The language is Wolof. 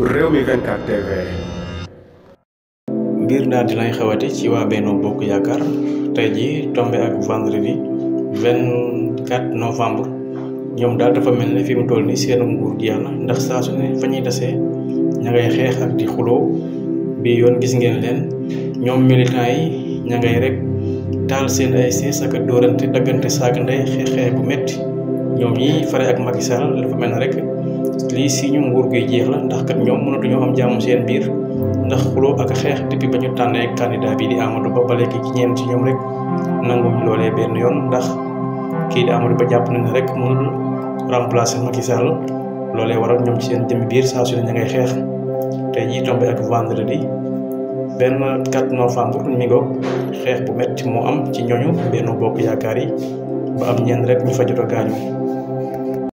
Rewmi 24 TV. mbir daal dinay xewati ci waa Benno Bokk Yaakaar tey jii tombé ak vendredi 24 novembre ñoom daal dafa mel ne fi mu toll ni seen nguur jeex na ndax saa su ne fa ñuy tasee ña ngay xeex ak di xuloo bi yoon gis ngeen leen ñoom militant yi ña ngay rek taal seen ay sees ak dóorante daggante saag ndey xeex bu metti ñoom ñi fare ak Macky Sall dafa mel ne rek lii si ñu nguur gi jeex la ndax kat ñoom mënatuñoo am jàmm seen biir ndax xuloo ak xeex depuis ba ñu tànnee candidat bi di Amadou Ba ba léegi ci ñeen ci ñoom rek nanguñ loolee benn yoon ndax kii di Amadou Ba jàpp na ne rek mënul remplacer Macky Sall loolee waral ñoom ci seen jëmmi biir saa su ne ña ngay xeex tey jii tombé ak vendredi 24 novembre mi ngoog xeex bu metti moo am ci ñooñu Benno Bokk Yaakaar yi ba am ñenn rek ñu fa jot a gaañu